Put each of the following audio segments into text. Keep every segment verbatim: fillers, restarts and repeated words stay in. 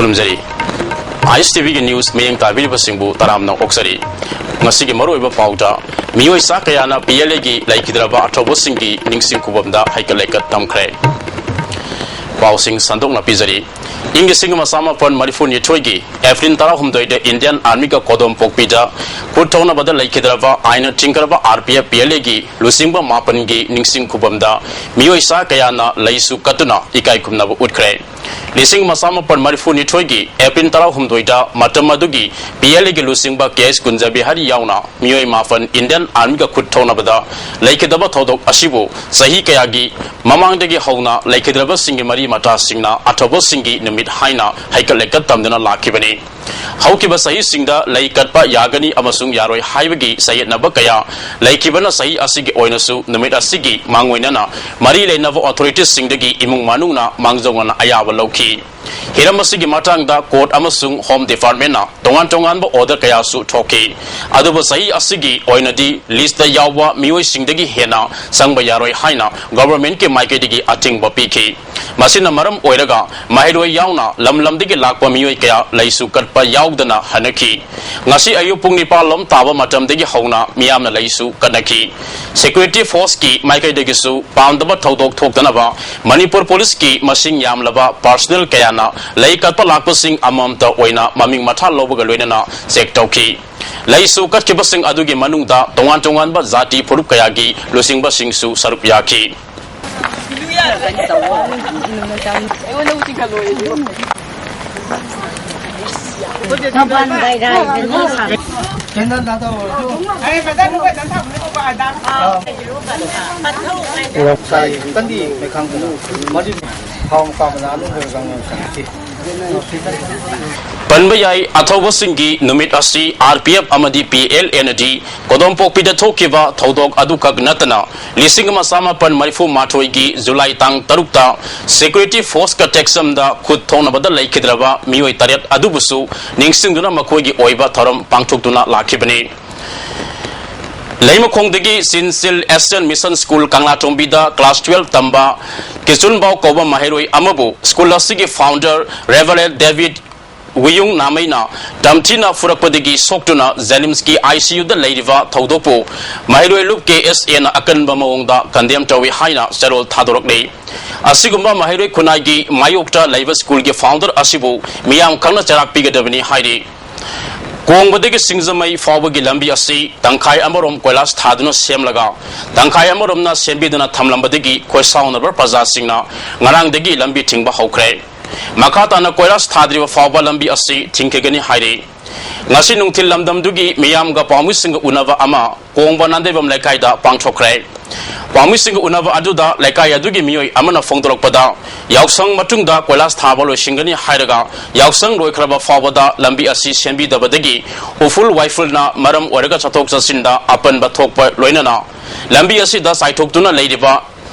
ꯈꯨꯔꯨꯝꯖꯔꯤ꯫ ꯑꯥꯏ ꯑꯦꯁ T ꯚꯤꯒꯤ news ꯃꯤꯠꯌꯦꯡ ꯇꯥꯕꯤꯔꯤꯕꯁꯤꯡꯕꯨ ꯇꯔꯥꯝꯅ ꯑꯣꯛꯆꯔꯤ꯫ ꯉꯁꯤꯒꯤ ꯃꯔꯨꯑꯣꯏꯕ ꯄꯥꯎꯗ, ꯃꯤꯑꯣꯏ ꯆꯥ ꯀꯌꯥꯅ ꯄꯤ ꯑꯦꯜ ꯑꯦꯒꯤ ꯂꯩꯈꯤꯗ꯭ꯔꯕ ꯑꯊꯧꯕꯁꯤꯡꯒꯤ ꯅꯤꯡꯁꯤꯡ ꯈꯨꯕꯝꯗ ꯍꯩꯀꯠ ꯂꯩꯀꯠ ꯇꯝꯈ꯭ꯔꯦ꯫ ꯄꯥꯎꯁꯤꯡ ꯁꯟꯗꯣꯛꯅ ꯄꯤꯖꯔꯤ꯫ ꯏꯪ ꯂꯤꯁꯤꯡ ꯑꯃ ꯆꯥꯃꯥꯄꯟ ꯃꯔꯤꯐꯨ ꯅꯤꯊꯣꯏꯒꯤ ꯑꯦꯄ꯭ꯔꯤꯜ ꯇꯔꯥꯍꯨꯝꯗꯣꯏꯗ ꯏꯟꯗꯤꯌꯥꯟ ꯑꯥꯔꯃꯤꯒ ꯀꯣꯗꯣꯝꯄꯣꯛꯄꯤꯗ ꯈꯨꯠ ꯊꯧꯅꯕꯗ ꯂꯩꯈꯤꯗ꯭ꯔꯕ ꯑꯥꯏꯟꯅ ꯊꯤꯡꯈ꯭ꯔꯕ R P F P L ꯑꯦꯒꯤ ꯂꯨꯆꯤꯡꯕ ꯃꯥꯄꯟꯒꯤ ꯅꯤꯡꯁꯤꯡ ꯈꯨꯕꯝꯗ ꯃꯤꯑꯣꯏ ꯆꯥ ꯀꯌꯥꯅ ꯂꯩꯁꯨ ꯀꯠꯇꯨꯅ ꯏꯀꯥꯏ ꯈꯨꯝꯅꯕ ꯎꯠꯈ꯭ꯔꯦ꯫ ꯂꯤꯁꯤꯡ ꯑꯃ ꯆꯥꯃꯥꯄꯟ ꯃꯔꯤꯐꯨ ꯅꯤꯊꯣꯏꯒꯤ ꯑꯦꯄ꯭ꯔꯤꯜ ꯇꯔꯥꯍꯨꯝꯗꯣꯏꯗ ꯃꯇꯝ ꯑꯗꯨꯒꯤ ꯄꯤ ꯑꯦꯜ ꯑꯦꯒꯤ ꯂꯨꯆꯤꯡꯕ ꯀꯦ ꯑꯦꯁ ꯀꯨꯟꯖꯕꯤꯍꯥꯔꯤ ꯌꯥꯎꯅ ꯃꯤꯑꯣꯏ ꯃꯥꯄꯟ ꯏꯟꯗꯤꯌꯟ ꯑꯥꯔꯃꯤꯒ ꯈꯨꯠ ꯊꯧꯅꯕꯗ ꯂꯩꯈꯤꯗꯕ ꯊꯧꯗꯣꯛ ꯑꯁꯤꯕꯨ ꯆꯍꯤ ꯀꯌꯥꯒꯤ ꯃꯃꯥꯡꯗꯒꯤ ꯍꯧꯅ ꯂꯩꯈꯤꯗ꯭ꯔꯕꯁꯤꯡꯒꯤ ꯃꯔꯤ ꯃꯇꯥꯁꯤꯡꯅ ꯑꯊꯧꯕꯁꯤꯡꯒꯤ ꯅꯨꯃꯤꯠ ꯍꯥꯏꯅ ꯍꯩꯀꯠ ꯂꯩꯀꯠ ꯇꯝꯗꯨꯅ ꯂꯥꯛꯈꯤꯕꯅꯤ꯫ ꯍꯧꯈꯤꯕ ꯆꯍꯤꯁꯤꯡꯗ ꯂꯩ ꯀꯠꯄ ꯌꯥꯒꯅꯤ ꯑꯃꯁꯨꯡ ꯌꯥꯔꯣꯏ ꯍꯥꯏꯕꯒꯤ ꯆꯌꯦꯠꯅꯕ ꯀꯌꯥ ꯂꯩꯈꯤꯕꯅ ꯆꯍꯤ ꯑꯁꯤꯒꯤ ꯑꯣꯏꯅꯁꯨ ꯅꯨꯃꯤꯠ ꯑꯁꯤꯒꯤ ꯃꯥꯡꯑꯣꯏꯅꯅ ꯃꯔꯤ ꯂꯩꯅꯕ ꯑꯣꯊꯣꯔꯤꯇꯤꯁꯤꯡꯗꯒꯤ ꯏꯃꯨꯡ ꯃꯅꯨꯡꯅ ꯃꯥꯡꯖꯧꯅꯅ ꯑꯌꯥꯕ ꯂꯧꯈꯤ꯫ ꯍꯤꯔꯝ ꯑꯁꯤꯒꯤ ꯃꯇꯥꯡꯗ ꯀꯣꯔꯠ ꯑꯃꯁꯨꯡ ꯍꯣꯝ ꯗꯤꯄꯥꯔꯠꯃꯦꯟꯅ ꯇꯣꯉꯥꯟ ꯇꯣꯉꯥꯟꯕ ꯑꯣꯔꯗꯔ ꯀꯌꯥꯁꯨ ꯊꯣꯛꯈꯤ꯫ ꯑꯗꯨꯕꯨ ꯆꯍꯤ ꯑꯁꯤꯒꯤ ꯑꯣꯏꯅꯗꯤ ꯂꯤꯁꯇ ꯌꯥꯎꯕ ꯃꯤꯑꯣꯏꯁꯤꯡꯗꯒꯤ ꯍꯦꯟꯅ ꯆꯪꯕ ꯌꯥꯔꯣꯏ ꯍꯥꯏꯅ ꯒꯣꯚꯔꯟꯃꯦꯟꯠꯀꯤ ꯃꯥꯏꯀꯩꯗꯒꯤ ꯑꯊꯤꯡꯕ ꯄꯤꯈꯤ꯫ ꯃꯁꯤꯅ ꯃꯔꯝ ꯑꯣꯏꯔꯒ ꯃꯍꯩꯔꯣꯏ ꯌꯥꯎꯅ ꯂꯝ ꯂꯝꯗꯒꯤ ꯂꯥꯛꯄ ꯃꯤꯑꯣꯏ ꯀꯌꯥ ꯂꯩꯁꯨ ꯀꯠꯄ ꯌꯥꯎꯗꯅ ꯍꯟꯅꯈꯤ꯫ ꯉꯁꯤ ꯑꯌꯨꯛ ꯄꯨꯡ ꯅꯤꯄꯥꯟ ꯂꯣꯝ ꯇꯥꯕ ꯃꯇꯝꯗꯒꯤ ꯍꯧꯅ ꯃꯤꯌꯥꯝꯅ ꯂꯩꯁꯨ ꯀꯠꯅꯈꯤ꯫ ꯁꯦꯀ꯭ꯌꯨꯔꯤꯇꯤ ꯐꯣꯔꯁꯀꯤ ꯃꯥꯏꯀꯩꯗꯒꯤꯁꯨ ꯄꯥꯝꯗꯕ ꯊꯧꯗꯣꯛ ꯊꯣꯛꯇꯅꯕ ꯃꯅꯤꯄꯨꯔ ꯄꯨꯂꯤꯁꯀꯤ ꯃꯁꯤꯡ ꯌꯥꯝꯂꯕ ꯄꯥꯔꯁꯣꯅꯦꯜ ꯀꯌꯥꯅ ꯂꯩ ꯀꯠꯄ ꯂꯥꯛꯄꯁꯤꯡ ꯑꯃꯃꯝꯇ ꯑꯣꯏꯅ ꯃꯃꯤꯡ ꯃꯊꯥ ꯂꯧꯕꯒ ꯂꯣꯏꯅꯅ ꯆꯦꯛ ꯇꯧꯈꯤ꯫ ꯂꯩꯁꯨ ꯀꯠꯈꯤꯕꯁꯤꯡ ꯑꯗꯨꯒꯤ ꯃꯅꯨꯡꯗ ꯇꯣꯉꯥꯟ ꯇꯣꯉꯥꯟꯕ ꯖꯥꯇꯤ ꯐꯨꯔꯨꯞ ꯀꯌꯥꯒꯤ ꯂꯨꯆꯤꯡꯕꯁꯤꯡꯁꯨ ꯁꯔꯨꯛ ꯌꯥꯈꯤ꯫ ꯄꯟꯕ ꯌꯥꯏ, ꯑꯊꯧꯕꯁꯤꯡꯒꯤ ꯅꯨꯃꯤꯠ ꯑꯁꯤ ꯑꯥꯔ ꯄꯤ ꯑꯦꯐ ꯑꯃꯗꯤ ꯄꯤ ꯑꯦꯜ ꯑꯦꯅꯗꯤ ꯀꯣꯗꯣꯝꯄꯣꯛꯄꯤꯗ ꯊꯣꯛꯈꯤꯕ ꯊꯧꯗꯣꯛ ꯑꯗꯨꯈꯛ ꯅꯠꯇꯅ, ꯂꯤꯁꯤꯡ ꯑꯃ ꯆꯥꯃꯥꯄꯟ ꯃꯔꯤꯐꯨ ꯃꯥꯊꯣꯏꯒꯤ ꯖꯨꯂꯥꯏ ꯇꯥꯡ ꯇꯔꯨꯛꯇ ꯁꯦꯀ꯭ꯌꯨꯔꯤꯇꯤ ꯐꯣꯔꯁꯀ ꯇꯦꯛꯆꯝꯗ ꯈꯨꯠ ꯊꯣꯛꯅꯕꯗ ꯂꯩꯈꯤꯗ꯭ꯔꯕ ꯃꯤꯑꯣꯏ ꯇꯔꯦꯠ ꯑꯗꯨꯕꯨꯁꯨ ꯅꯤꯡꯁꯤꯡꯗꯨꯅ ꯃꯈꯣꯏꯒꯤ ꯑꯣꯏꯕ ꯊꯧꯔꯝ ꯄꯥꯡꯊꯣꯛꯇꯨꯅ ꯂꯥꯛꯈꯤꯕꯅꯤ꯫ ꯂꯩꯃꯈꯣꯡꯗꯒꯤ ꯁꯤꯟꯁꯤꯜ ꯑꯦꯁꯤꯌꯥꯟ ꯃꯤꯁꯟ ꯁ꯭ꯀꯨꯜ ꯀꯪꯂꯥꯇꯣꯡꯕꯤꯗ ꯀ꯭ꯂꯥꯁ ꯇꯨꯋꯦꯜꯐ ꯇꯝꯕ ꯀꯤꯆꯨꯟꯕꯥꯎ ꯀꯧꯕ ꯃꯍꯩꯔꯣꯏ ꯑꯃꯕꯨ ꯁ꯭ꯀꯨꯜ ꯑꯁꯤꯒꯤ ꯐꯥꯎꯟꯗꯔ ꯔꯦꯚꯔꯦꯟ ꯗꯦꯕꯤꯗ ꯋꯤꯌꯨꯡ ꯅꯥꯃꯩꯅ ꯇꯝꯊꯤꯅ ꯐꯨꯔꯛꯄꯗꯒꯤ ꯁꯣꯛꯇꯨꯅ ꯖꯦꯅꯤꯝꯁꯀꯤ ꯑꯥꯏ ꯁꯤ ꯌꯨꯗ ꯂꯩꯔꯤꯕ ꯊꯧꯗꯣꯛꯄꯨ ꯃꯍꯩꯔꯣꯏ ꯂꯨꯞ ꯀꯦ ꯑꯦꯁ ꯑꯦꯅ ꯑꯀꯟꯕ ꯃꯑꯣꯡꯗ ꯀꯟꯗꯦꯝ ꯇꯧꯏ ꯍꯥꯏꯅ ꯆꯦꯔꯣꯜ ꯊꯥꯗꯣꯔꯛꯂꯤ꯫ ꯑꯁꯤꯒꯨꯝꯕ ꯃꯍꯩꯔꯣꯏ ꯈꯨꯟꯅꯥꯏꯒꯤ ꯃꯥꯌꯣꯛꯇ ꯂꯩꯕ ꯁ꯭ꯀꯨꯜꯒꯤ ꯐꯥꯎꯟꯗꯔ ꯑꯁꯤꯕꯨ ꯃꯤꯌꯥꯝ ꯈꯪꯅ ꯆꯩꯔꯥꯛ ꯄꯤꯒꯗꯕꯅꯤ ꯍꯥꯏꯔꯤ꯫ ꯀꯣꯡꯕꯗꯒꯤ ꯁꯤꯡꯖꯃꯩ ꯐꯥꯎꯕꯒꯤ ꯂꯝꯕꯤ ꯑꯁꯤ ꯇꯪꯈꯥꯏ ꯑꯃꯔꯣꯝ ꯀꯣꯏꯂꯥꯁ ꯊꯥꯗꯨꯅ ꯁꯦꯝꯂꯒ ꯇꯪꯈꯥꯏ ꯑꯃꯔꯣꯝꯅ ꯁꯦꯝꯕꯤꯗꯨꯅ ꯊꯝꯂꯝꯕꯗꯒꯤ ꯈꯣꯏꯁꯥꯎꯅꯕ ꯄ꯭ꯔꯖꯥꯁꯤꯡꯅ ꯉꯔꯥꯡꯗꯒꯤ ꯂꯝꯕꯤ ꯊꯤꯡꯕ ꯍꯧꯈ꯭ꯔꯦ꯫ ꯃꯈꯥ ꯇꯥꯅ ꯀꯣꯏꯂꯥꯁ ꯊꯥꯗ꯭ꯔꯤꯕ ꯐꯥꯎꯕ ꯂꯝꯕꯤ ꯑꯁꯤ ꯊꯤꯡꯈꯤꯒꯅꯤ ꯍꯥꯏꯔꯤ꯫ ꯉꯁꯤ ꯅꯨꯡꯊꯤꯜ ꯂꯝꯗꯝꯗꯨꯒꯤ ꯃꯤꯌꯥꯝꯒ ꯄꯥꯎꯃꯤꯁꯤꯡꯒ ꯎꯅꯕ ꯑꯃ ꯀꯣꯡꯕ ꯅꯥꯟꯗꯩꯕꯝ ꯂꯩꯀꯥꯏꯗ ꯄꯥꯡꯊꯣꯛꯈ꯭ꯔꯦ꯫ ꯄꯥꯎꯃꯤꯁꯤꯡꯒ ꯎꯅꯕ ꯑꯗꯨꯗ ꯂꯩꯀꯥꯏ ꯑꯗꯨꯒꯤ ꯃꯤꯑꯣꯏ ꯑꯃꯅ ꯐꯣꯡꯗꯣꯔꯛꯄꯗ, ꯌꯥꯎꯁꯪ ꯃꯇꯨꯡꯗ ꯀꯣꯏꯂꯥꯁ ꯊꯥꯕ ꯂꯣꯏꯁꯤꯟꯒꯅꯤ ꯍꯥꯏꯔꯒ, ꯌꯥꯎꯁꯪ ꯂꯣꯏꯈ꯭ꯔꯕ ꯐꯥꯎꯕꯗ ꯂꯝꯕꯤ ꯑꯁꯤ ꯁꯦꯝꯕꯤꯗꯕꯗꯒꯤ ꯎꯐꯨꯜ ꯋꯥꯏꯐꯨꯜꯅ ꯃꯔꯝ ꯑꯣꯏꯔꯒ ꯆꯠꯊꯣꯛ ꯆꯠꯁꯤꯟꯗ ꯑꯄꯟꯕ ꯊꯣꯛꯄ ꯂꯣꯏꯅꯅ ꯂꯝꯕꯤ ꯑꯁꯤꯗ ꯆꯥꯏꯊꯣꯛꯇꯨꯅ ꯂꯩꯔꯤꯕ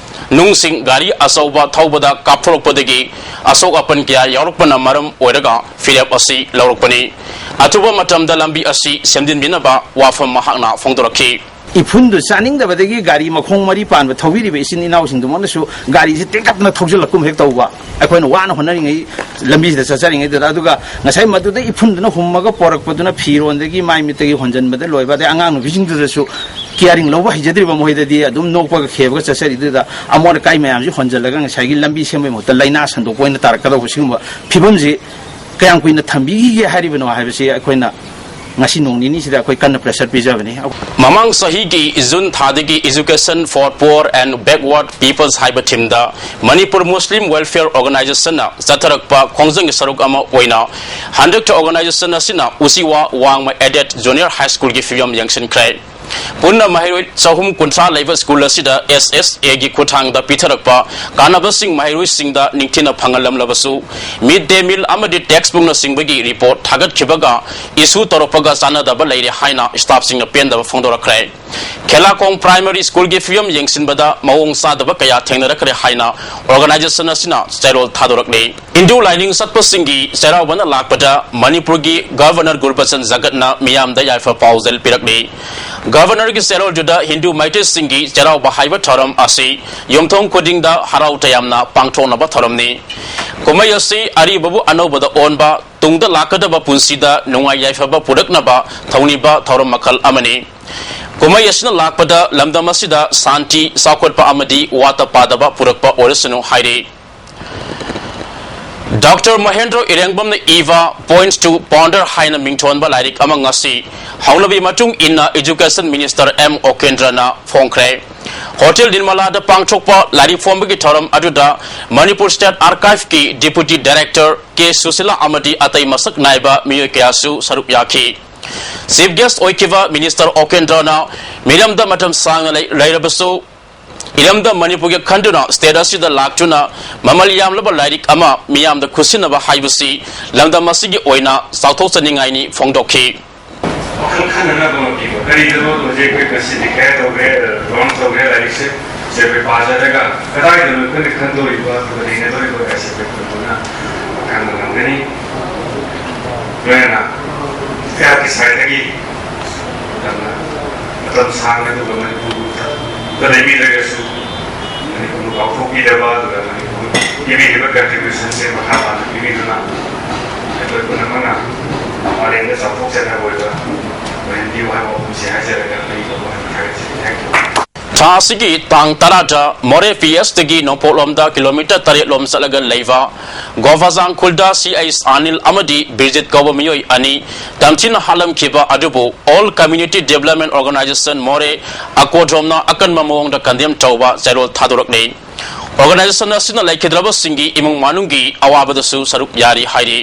ꯅꯨꯡꯁꯤꯡ ꯒꯥꯔꯤ ꯑꯆꯧꯕ ꯊꯧꯕꯗ ꯀꯥꯞꯊꯣꯔꯛꯄꯗꯒꯤ ꯑꯁꯣꯛ ꯑꯄꯟ ꯀꯌꯥ ꯌꯥꯎꯔꯛꯄꯅ ꯃꯔꯝ ꯑꯣꯏꯔꯒ ꯐꯤꯔꯦꯞ ꯑꯁꯤ ꯂꯧꯔꯛꯄꯅꯤ꯫ ꯑꯊꯨꯕ ꯃꯇꯝꯗ ꯂꯝꯕꯤ ꯑꯁꯤ ꯁꯦꯝꯖꯤꯟꯕꯤꯅꯕ ꯋꯥꯐꯝ ꯃꯍꯥꯛꯅ ꯐꯣꯡꯗꯣꯔꯛꯈꯤ꯫ ꯏꯐꯨꯟꯗꯨ ꯆꯥꯅꯤꯡꯗꯕꯗꯒꯤ ꯒꯥꯔꯤ ꯃꯈꯣꯡ ꯃꯔꯤ ꯄꯥꯟꯕ ꯊꯧꯕꯤꯔꯤꯕ ꯏꯆꯤꯟ ꯏꯅꯥꯎꯁꯤꯡꯗꯨꯃꯛꯅꯁꯨ ꯒꯥꯔꯤꯁꯤ ꯇꯦꯟꯈꯠꯇꯅ ꯊꯧꯖꯤꯜꯂꯛꯀꯨꯝ ꯍꯦꯛ ꯇꯧꯕ꯫ ꯑꯩꯈꯣꯏꯅ ꯋꯥꯅ ꯍꯣꯠꯅꯔꯤꯉꯩ ꯂꯝꯕꯤꯁꯤꯗ ꯆꯠꯆꯔꯤꯉꯩꯗꯨꯗ, ꯑꯗꯨꯒ ꯉꯁꯥꯏ ꯃꯗꯨꯗ ꯏꯐꯨꯟꯗꯨꯅ ꯍꯨꯝꯃꯒ ꯄꯣꯔꯛꯄꯗꯨꯅ ꯐꯤꯔꯣꯟꯗꯒꯤ ꯃꯥꯏ ꯃꯤꯠꯇꯒꯤ ꯍꯣꯟꯖꯟꯕꯗ ꯂꯣꯏꯕ, ꯑꯗꯩ ꯑꯉꯥꯡ ꯅꯨꯄꯤꯁꯤꯡꯗꯨꯗꯁꯨ ꯀꯤꯌꯥꯔꯤꯡ ꯂꯧꯕ ꯍꯩꯖꯗ꯭ꯔꯤꯕ ꯃꯈꯣꯏꯗꯗꯤ ꯑꯗꯨꯝ ꯅꯣꯛꯄꯒ ꯈꯦꯕꯒ ꯆꯠꯆꯔꯤꯗꯨꯗ ꯑꯃꯣꯠ ꯑꯀꯥꯏ ꯃꯌꯥꯝꯁꯤ ꯍꯣꯟꯖꯜꯂꯒ ꯉꯁꯥꯏꯒꯤ ꯂꯝꯕꯤ ꯁꯦꯝꯕꯒꯤ ꯃꯍꯨꯠꯇ ꯂꯥꯏꯅꯥ ꯁꯟꯗꯣꯛꯄ ꯑꯣꯏꯅ ꯇꯥꯔꯛꯀꯗꯧꯕ ꯁꯤꯒꯨꯝꯕ ꯐꯤꯕꯝꯁꯤ ꯀꯌꯥꯝ ꯀꯨꯏꯅ ꯊꯝꯕꯤꯈꯤꯒꯦ ꯍꯥꯏꯔꯤꯕꯅꯣ ꯍꯥꯏꯕꯁꯤ ꯑꯩꯈꯣꯏꯅ ꯉꯁꯤ ꯅꯣꯡ ꯅꯤꯅꯤꯁꯤꯗ ꯑꯩꯈꯣꯏ ꯀꯟꯅ pressure ꯄꯤꯖꯕꯅꯤ꯫ ꯃꯃꯥꯡ ꯆꯍꯤꯒꯤ ꯖꯨꯟ ꯊꯥꯗꯒꯤ Education for Poor and Backward Peoples ꯍꯥꯏꯕ theme ꯗ ꯃꯅꯤꯄꯨꯔ ꯃꯨꯁꯂꯤꯝ ꯋꯦꯜꯐꯤꯌꯔ ꯑꯣꯔꯒꯅꯥꯏꯖꯦꯁꯟꯅ ꯆꯠꯊꯔꯛꯄ ꯈꯣꯡꯖꯪꯒꯤ ꯁꯔꯨꯛ ꯑꯃ ꯑꯣꯏꯅ ꯍꯟꯗꯛꯇ ꯑꯣꯔꯒꯅꯥꯏꯖꯦꯁꯟ ꯑꯁꯤꯅ ꯎꯆꯤꯋꯥ ꯋꯥꯡꯃ ꯑꯦꯗꯦꯗ ꯖꯨꯅꯤꯌꯔ ꯍꯥꯏ ꯁ꯭ꯀꯨꯜꯒꯤ ꯐꯤꯕꯝ ꯌꯦꯡꯁꯤꯟꯈ꯭ꯔꯦ꯫ ꯄꯨꯟꯅ ꯃꯍꯩꯔꯣꯏ ꯆꯍꯨꯝ ꯀꯨꯟꯊ꯭ꯔꯥ ꯂꯩꯕ ꯁ꯭ꯀꯨꯜ ꯑꯁꯤꯗ ꯑꯦꯁ ꯑꯦꯁ ꯑꯦꯒꯤ ꯈꯨꯠꯊꯥꯡꯗ ꯄꯤꯊꯔꯛꯄ ꯀꯥꯟꯅꯕꯁꯤꯡ ꯃꯍꯩꯔꯣꯏꯁꯤꯡꯗ ꯅꯤꯡꯊꯤꯅ ꯐꯪꯍꯜꯂꯝꯂꯕꯁꯨ, ꯃꯤꯗ ꯗꯦ ꯃꯤꯜ ꯑꯃꯗꯤ ꯇꯦꯛꯁꯕꯨꯛꯅꯆꯤꯡꯕꯒꯤ ꯔꯤꯄꯣꯔꯠ ꯊꯥꯒꯠꯈꯤꯕꯒ ꯏꯁꯨ ꯇꯧꯔꯛꯄꯒ ꯆꯥꯟꯅꯗꯕ ꯂꯩꯔꯦ ꯍꯥꯏꯅ ꯁ꯭ꯇꯥꯐꯁꯤꯡꯅ ꯄꯦꯟꯗꯕ ꯐꯣꯡꯗꯣꯔꯛꯈ꯭ꯔꯦ꯫ ꯈꯦꯂꯥꯈꯣꯡ ꯄ꯭ꯔꯥꯏꯃꯔꯤ ꯁ꯭ꯀꯨꯜꯒꯤ ꯐꯤꯕꯝ ꯌꯦꯡꯁꯤꯟꯕꯗ ꯃꯑꯣꯡ ꯆꯥꯗꯕ ꯀꯌꯥ ꯊꯦꯡꯅꯔꯛꯈ꯭ꯔꯦ ꯍꯥꯏꯅ ꯑꯣꯔꯒꯅꯥꯏꯖꯦꯁꯟ ꯑꯁꯤꯅ ꯆꯦꯔꯣꯜ ꯊꯥꯗꯣꯔꯛꯂꯤ꯫ ꯍꯤꯟꯗꯨ ꯂꯥꯏꯅꯤꯡ ꯆꯠꯄꯁꯤꯡꯒꯤ ꯆꯩꯔꯥꯎꯕꯅ ꯂꯥꯛꯄꯗ ꯃꯅꯤꯄꯨꯔꯒꯤ ꯒꯚꯔꯅꯔ ꯒꯨꯔꯕꯆꯟ ꯖꯒꯠꯅ ꯃꯤꯌꯥꯝꯗ ꯌꯥꯏꯐ ꯄꯥꯎꯖꯦꯜ ꯄꯤꯔꯛꯂꯤ꯫ ꯒꯚꯔꯅꯔꯒꯤ ꯆꯦꯔꯣꯜꯗꯨꯗ ꯍꯤꯟꯗꯨ ꯃꯩꯇꯩꯁꯤꯡꯒꯤ ꯆꯩꯔꯥꯎꯕ ꯍꯥꯏꯕ ꯊꯧꯔꯝ ꯑꯁꯤ ꯌꯨꯝꯊꯣꯡ ꯈꯨꯗꯤꯡꯗ ꯍꯔꯥꯎ ꯇꯌꯥꯝꯅ ꯄꯥꯡꯊꯣꯛꯅꯕ ꯊꯧꯔꯝꯅꯤ꯫ ꯀꯨꯝꯍꯩ ꯑꯁꯤ ꯑꯔꯤꯕꯕꯨ ꯑꯅꯧꯕꯗ ꯑꯣꯟꯕ, ꯇꯨꯡꯗ ꯂꯥꯛꯀꯗꯕ ꯄꯨꯟꯁꯤꯗ ꯅꯨꯡꯉꯥꯏ ꯌꯥꯏꯐꯕ ꯄꯨꯔꯛꯅꯕ ꯊꯧꯅꯤꯕ ꯊꯧꯔꯝ ꯃꯈꯜ ꯑꯃꯅꯤ꯫ ꯀꯨꯝꯍꯩ ꯑꯁꯤꯅ ꯂꯥꯛꯄꯗ ꯂꯝꯗꯝ ꯑꯁꯤꯗ ꯁꯥꯟꯇꯤ, ꯆꯥꯎꯈꯠꯄ ꯑꯃꯗꯤ ꯋꯥꯠꯇ ꯄꯥꯗꯕ ꯄꯨꯔꯛꯄ ꯑꯣꯏꯔꯁꯅꯨ ꯍꯥꯏꯔꯤ꯫ ꯗꯣꯛꯇꯔ ꯃꯍꯦꯟꯗ꯭ꯔ ꯏꯔꯦꯡꯕꯝꯅ ꯏꯕ Points to Ponder ꯍꯥꯏꯅ ꯃꯤꯡꯊꯣꯟꯕ ꯂꯥꯏꯔꯤꯛ ꯑꯃ ꯉꯁꯤ ꯍꯧꯅꯕꯤ ꯃꯇꯨꯡ ꯏꯟꯅ Education Minister ꯑꯦꯝ ꯑꯣꯀꯦꯟꯗ꯭ꯔꯅ ꯐꯣꯡꯈ꯭ꯔꯦ꯫ ꯍꯣꯇꯦꯜ ꯅꯤꯔꯃꯂꯥꯗ ꯄꯥꯡꯊꯣꯛꯄ ꯂꯥꯏꯔꯤꯛ ꯐꯣꯡꯕꯒꯤ ꯊꯧꯔꯝ ꯑꯗꯨꯗ ꯃꯅꯤꯄꯨꯔ State Archiveꯀꯤ Deputy Director ꯀꯦ ꯁꯨꯁꯤꯂꯥ ꯑꯃꯗꯤ ꯑꯇꯩ ꯃꯁꯛ ꯅꯥꯏꯕ ꯃꯤꯑꯣꯏ ꯀꯌꯥꯁꯨ ꯁꯔꯨꯛ ꯌꯥꯈꯤ꯫ Chief Guest ꯑꯣꯏꯈꯤꯕ Minister ꯑꯣꯀꯦꯟꯗ꯭ꯔꯅ ꯃꯤꯔꯝꯗ ꯃꯇꯝ ꯁꯥꯡꯅ ꯂꯩ-, ꯂꯩꯔꯕꯁꯨ ꯏꯔꯝꯗꯝ ꯃꯅꯤꯄꯨꯔꯒꯤ ꯈꯟꯗꯨꯅ state ꯑꯁꯤꯗ ꯂꯥꯛꯇꯨꯅ ꯃꯃꯜ ꯌꯥꯝꯂꯕ ꯂꯥꯏꯔꯤꯛ ꯑꯃ ꯃꯤꯌꯥꯝꯗ ꯈꯨꯠꯁꯤꯟꯅꯕ ꯍꯥꯏꯕꯁꯤ ꯂꯝꯗꯝ ꯑꯁꯤꯒꯤ ꯑꯣꯏꯅ ꯆꯥꯎꯊꯣꯛꯆꯅꯤꯡꯉꯥꯏꯅꯤ ꯐꯣꯡꯗꯣꯛꯈꯤ꯫ ꯋꯥꯈꯜ ꯈꯟꯅꯅꯕ ꯑꯃ ꯄꯤꯕ꯫ ꯀꯔꯤꯗꯅꯣ ꯍꯧꯖꯤꯛ ꯑꯩꯈꯣꯏ ꯉꯁꯤ declare ꯇꯧꯈ꯭ꯔꯦ, launch ꯇꯧꯈ꯭ꯔꯦ ꯂꯥꯏꯔꯤꯛꯁꯦ꯫ ꯁꯤ ꯑꯩꯈꯣꯏ ꯄꯥꯖꯔꯒ ꯀꯗꯥꯏꯗꯅꯣ ꯑꯩꯈꯣꯏꯅ ꯈꯟꯗꯣꯔꯤꯕ ꯑꯗꯨꯒ ꯅꯩꯅꯗꯣꯔꯤꯕ ꯍꯥꯏꯁꯦ ꯑꯩꯈꯣꯏ ꯄꯨꯝꯕꯅ ꯈꯪꯕ ꯉꯝꯒꯅꯤ꯫ ꯂꯣꯏꯅꯅ ꯏꯌꯥꯔꯒꯤ ꯁꯥꯏꯠꯇꯒꯤ ꯌꯥꯝꯅ ꯃꯇꯝ ꯁꯥꯡꯅ ꯑꯗꯨꯒ ꯃꯅꯤꯄꯨꯔꯗ ꯂꯩꯕꯤꯗ꯭ꯔꯒꯁꯨ ꯃꯅꯤꯄꯨꯔꯕꯨ ꯀꯥꯎꯊꯣꯛꯄꯤꯗꯕ ꯑꯗꯨꯒ ꯃꯅꯤꯄꯨꯔ ꯄꯤꯕꯤꯔꯤꯕ contributionꯁꯦ ꯃꯈꯥ ꯇꯥꯅ ꯄꯤꯕꯤꯗꯨꯅ ꯑꯩꯈꯣꯏ ꯄꯨꯝꯅꯃꯛꯅ ꯃꯥꯂꯦꯝꯗ ꯆꯥꯎꯊꯣꯛꯆꯅꯕ ꯑꯣꯏꯕ ꯑꯣꯏꯍꯟꯕꯤꯌꯨ ꯍꯥꯏꯕ ꯋꯥꯐꯝꯁꯤ ꯍꯥꯏꯖꯔꯒ ꯑꯩ ꯊꯥꯒꯠꯆꯔꯤ꯫ Thank you꯫ ꯊꯥ ꯑꯁꯤꯒꯤ ꯇꯥꯡ ꯇꯔꯥꯗ ꯃꯣꯔꯦ ꯄꯤ ꯑꯦꯁꯇꯒꯤ ꯅꯣꯡꯄꯣꯛꯂꯣꯝꯗ ꯀꯤꯂꯣꯃꯤꯇꯔ ꯇꯔꯦꯠ ꯂꯣꯝ ꯆꯠꯂꯒ ꯂꯩꯕ ꯒꯣꯐꯥꯖꯥꯡ ꯈꯨꯜꯗ ꯁꯤ ꯑꯩꯆ ꯑꯅꯤꯜ ꯑꯃꯗꯤ ꯕꯤꯔꯖꯤꯠ ꯀꯧꯕ ꯃꯤꯑꯣꯏ ꯑꯅꯤ ꯇꯝꯊꯤꯅ ꯍꯥꯠꯂꯝꯈꯤꯕ ꯑꯗꯨꯕꯨ All Community Development Organisation ꯃꯣꯔꯦ, ꯑꯀꯣꯗ꯭ꯔꯣꯝꯅ ꯑꯀꯟꯕ ꯃꯑꯣꯡꯗ condemn ꯇꯧꯕ ꯆꯦꯔꯣꯜ ꯊꯥꯗꯣꯔꯛꯂꯤ꯫ Organisation ꯑꯁꯤꯅ ꯂꯩꯈꯤꯗ꯭ꯔꯕꯁꯤꯡꯒꯤ ꯏꯃꯨꯡ ꯃꯅꯨꯡꯒꯤ ꯑꯋꯥꯕꯗꯁꯨ ꯁꯔꯨꯛ ꯌꯥꯔꯤ ꯍꯥꯏꯔꯤ꯫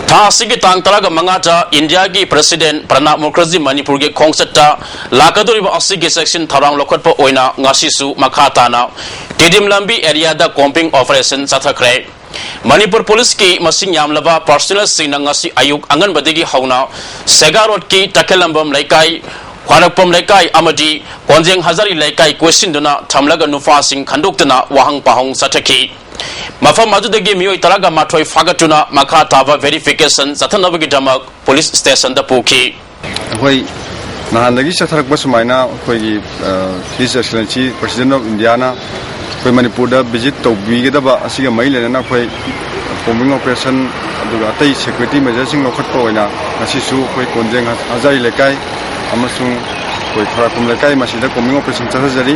ꯊꯥ ꯑꯁꯤꯒꯤ ꯇꯥꯡ ꯇꯔꯥꯒ ꯃꯉꯥꯗ ꯏꯟꯗꯤꯌꯥꯒꯤ President ꯄ꯭ꯔꯅꯥꯕ ꯃꯨꯈꯔꯖꯤ ꯃꯅꯤꯄꯨꯔꯒꯤ ꯈꯣꯡꯆꯠꯇ ꯂꯥꯛꯀꯗꯧꯔꯤꯕ ꯑꯁꯤꯒꯤ ꯆꯦꯛꯁꯤꯟ ꯊꯧꯔꯥꯡ ꯂꯧꯈꯠꯄ ꯑꯣꯏꯅ ꯉꯁꯤꯁꯨ ꯃꯈꯥ ꯇꯥꯅ ꯇꯤꯗꯤꯝ ꯂꯝꯕꯤ areaꯗ combing operation ꯆꯠꯊꯈ꯭ꯔꯦ꯫ ꯃꯅꯤꯄꯨꯔ ꯄꯨꯂꯤꯁꯀꯤ ꯃꯁꯤꯡ ꯌꯥꯝꯂꯕ personnelꯁꯤꯡꯅ ꯉꯁꯤ ꯑꯌꯨꯛ ꯑꯉꯟꯕꯗꯒꯤ ꯍꯧꯅ ꯁꯦꯒꯥ ꯔꯣꯗꯀꯤ ꯇꯈꯦꯜꯂꯝꯕꯝ ꯂꯩꯀꯥꯏ, ꯈ꯭ꯋꯥꯏꯔꯥꯛꯄꯝ ꯂꯩꯀꯥꯏ ꯑꯃꯗꯤ ꯀꯣꯟꯖꯦꯡ ꯍꯖꯥꯔꯤ ꯂꯩꯀꯥꯏ ꯀꯣꯏꯁꯤꯟꯗꯨꯅ ꯊꯝꯂꯒ ꯅꯨꯄꯥꯁꯤꯡ ꯈꯟꯗꯣꯛꯇꯨꯅ ꯋꯥꯍꯪ ꯄꯥꯎꯍꯪ ꯆꯠꯊꯈꯤ꯫ ꯃꯐꯝ ꯑꯗꯨꯗꯒꯤ ꯃꯤꯑꯣꯏ ꯇꯔꯥꯒ ꯃꯥꯊꯣꯏ ꯐꯥꯒꯠꯇꯨꯅ ꯃꯈꯥ ꯇꯥꯕ verification ꯆꯠꯊꯅꯕꯒꯤꯗꯃꯛ ꯄꯨꯂꯤꯁ stationꯗ ꯄꯨꯈꯤ꯫ ꯑꯩꯈꯣꯏ ꯅꯍꯥꯟꯗꯒꯤ ꯆꯠꯊꯔꯛꯄ ꯁꯨꯃꯥꯏꯅ ꯑꯩꯈꯣꯏꯒꯤ, ꯑ, His Excellency President of Indiaꯅ ꯑꯩꯈꯣꯏ ꯃꯅꯤꯄꯨꯔꯗ visit ꯇꯧꯕꯤꯒꯗꯕ ꯑꯁꯤꯒ ꯃꯔꯤ ꯂꯩꯅꯅ ꯑꯩꯈꯣꯏ combing operation ꯑꯗꯨꯒ ꯑꯇꯩ security measureꯁꯤꯡ ꯂꯧꯈꯠꯄ ꯑꯣꯏꯅ ꯉꯁꯤꯁꯨ ꯑꯩꯈꯣꯏ ꯀꯣꯟꯖꯦꯡ ꯍꯖꯥꯔꯤ ꯂꯩꯀꯥꯏ ꯑꯃꯁꯨꯡ ꯑꯩꯈꯣꯏ ꯈꯔꯥꯈꯨꯝ ꯂꯩꯀꯥꯏ ꯃꯁꯤꯗ combing operation ꯆꯠꯊꯖꯔꯤ꯫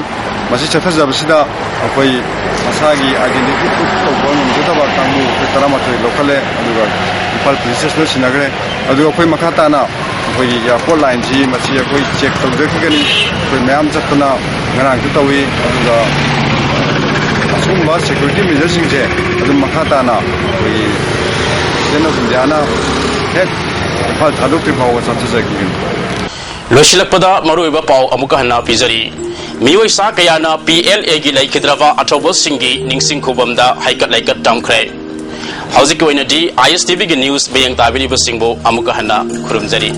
ꯃꯁꯤ ꯆꯠꯊꯖꯕꯁꯤꯗ ꯑꯩꯈꯣꯏ ꯃꯁꯥꯒꯤ identity proof ꯇꯧꯕ ꯉꯝꯖꯗꯕ ꯀꯥꯡꯕꯨ ꯑꯩꯈꯣꯏ ꯇꯔꯥꯃꯥꯊꯣꯏ ꯂꯧꯈꯠꯂꯦ, ꯑꯗꯨꯒ ꯏꯝꯐꯥꯜ police stationꯗ ꯁꯤꯟꯅꯈ꯭ꯔꯦ꯫ ꯑꯗꯨꯒ ꯑꯩꯈꯣꯏ ꯃꯈꯥ ꯇꯥꯅ ꯑꯩꯈꯣꯏꯒꯤ airport lineꯁꯤ ꯃꯁꯤ ꯑꯩꯈꯣꯏ check ꯇꯧꯖꯈꯤꯒꯅꯤ꯫ ꯑꯩꯈꯣꯏ ꯃꯌꯥꯝ ꯆꯠꯇꯅ ꯉꯔꯥꯡꯁꯨ ꯇꯧꯏ꯫ ꯑꯗꯨꯒ ꯑꯁꯤꯒꯨꯝꯕ security measureꯁꯤꯡꯁꯦ ꯑꯗꯨꯝ ꯃꯈꯥ ꯇꯥꯅ ꯑꯩꯈꯣꯏꯒꯤ President of Indiaꯅ ꯍꯦꯛ ꯏꯝꯐꯥꯜ ꯊꯥꯗꯣꯛꯇ꯭ꯔꯤ ꯐꯥꯎꯕ ꯆꯠꯊꯖꯈꯤꯒꯅꯤ꯫ ꯂꯣꯏꯁꯤꯜꯂꯛꯄꯗ ꯃꯔꯨꯑꯣꯏꯕ ꯄꯥꯎ ꯑꯃꯨꯛꯀ ꯍꯟꯅ ꯄꯤꯖꯔꯤ꯫ ꯃꯤꯑꯣꯏ ꯆꯥ ꯀꯌꯥꯅ ꯄꯤ ꯑꯦꯜ ꯑꯦꯒꯤ ꯂꯩꯈꯤꯗ꯭ꯔꯕ ꯑꯊꯧꯕꯁꯤꯡꯒꯤ ꯅꯤꯡꯁꯤꯡ ꯈꯨꯕꯝꯗ ꯍꯩꯀꯠ ꯂꯩꯀꯠ ꯇꯝꯈ꯭ꯔꯦ꯫ ꯍꯧꯖꯤꯛꯀꯤ ꯑꯣꯏꯅꯗꯤ ꯑꯥꯏ ꯑꯦꯁ ꯇꯤ ꯚꯤꯒꯤ news ꯃꯤꯠꯌꯦꯡ ꯇꯥꯕꯤꯔꯤꯕꯁꯤꯡꯕꯨ ꯑꯃꯨꯛꯀ ꯍꯟꯅ ꯈꯨꯔꯨꯝꯖꯔꯤ꯫